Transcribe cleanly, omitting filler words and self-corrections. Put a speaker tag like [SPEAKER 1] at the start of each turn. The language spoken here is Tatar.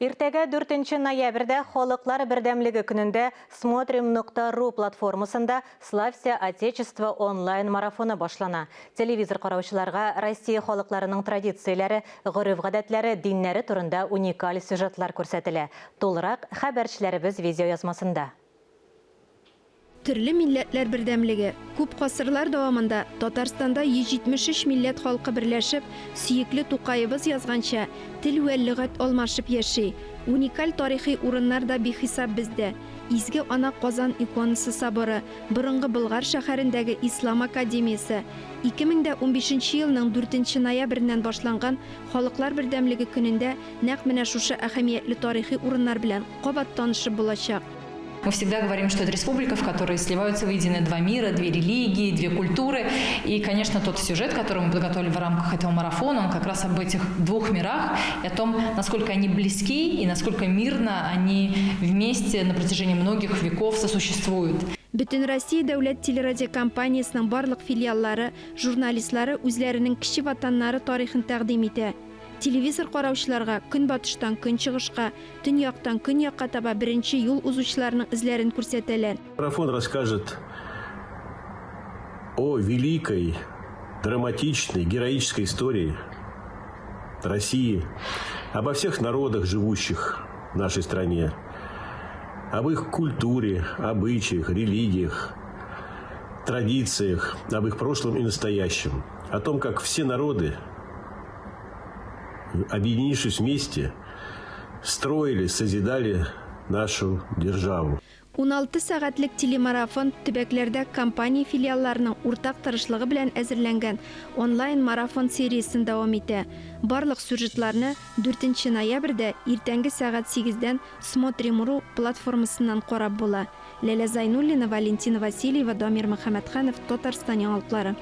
[SPEAKER 1] Иртәгә 4 ноябрьдә Халыклар бердәмлеге көнендә Смотрим нокта ру платформасында Славься, Отечество онлайн-марафоны башлана. Телевизор караучыларга Россия халыкларының традицияләре, гореф-гадәтләре, диннәре турында уникаль сюжетлар күрсәтелә. Тулырак, хәбәрчеләребез видеоязмасында.
[SPEAKER 2] Төрле милләтләр бердәмлеге. Күп гасырлар дәвамында Татарстанда 173 милләт халкы берләшеп, сөекле Тукаебыз язганча, тел вә лөгать алмашып яши. Уникаль тарихи урыннар да бихисап бездә. Изге Ана Казан иконасы соборы, борынгы Болгар шәһәрендәге Ислам академиясе. 2015 елның дүртенче ноябреннән башланган Халыклар бердәмлеге көнендә нәкъ менә шушы әһәмиятле тарихи урыннар белән кабат танышып булачак.
[SPEAKER 3] Мы всегда говорим, что это республика, в которой сливаются воедино два мира, две религии, две культуры. И, конечно, тот сюжет, который мы подготовили в рамках этого марафона, он как раз об этих двух мирах и о том, насколько они близки и насколько мирно они вместе на протяжении многих веков сосуществуют.
[SPEAKER 2] Бөтенроссия дәүләт телерадиокомпаниясенең барлык филиаллары, журналистлары үзләренең кече ватаннары тарихын тәкъдим итә. Телевизор караучыларга көнбатыштан көнчыгышка, төньяктан көньякка таба беренче юл узучыларның эзләрен күрсәтәләр.
[SPEAKER 4] Марафон расскажет о великой, драматичной, героической истории России, обо всех народах, живущих в нашей стране, об их культуре, обычаях, религиях, традициях, об их прошлом и настоящем, о том, как все народы, объединившись вместе, строили, созидали нашу державу.
[SPEAKER 2] 16 сәгатьлек телемарафон төбәкләрдә компания филиалларының уртак тырышлыгы белән әзерләнгән онлайн-марафон сериясен дәвам итә. Барлык сюжетларны 4 ноябрьдә иртәнге сәгать сигездән Смотрим.ру платформасыннан карап була. Ләлә Зайнуллина, Валентина Васильева, Дамир Мөхәммәтханов, Татарстан яңалыклары.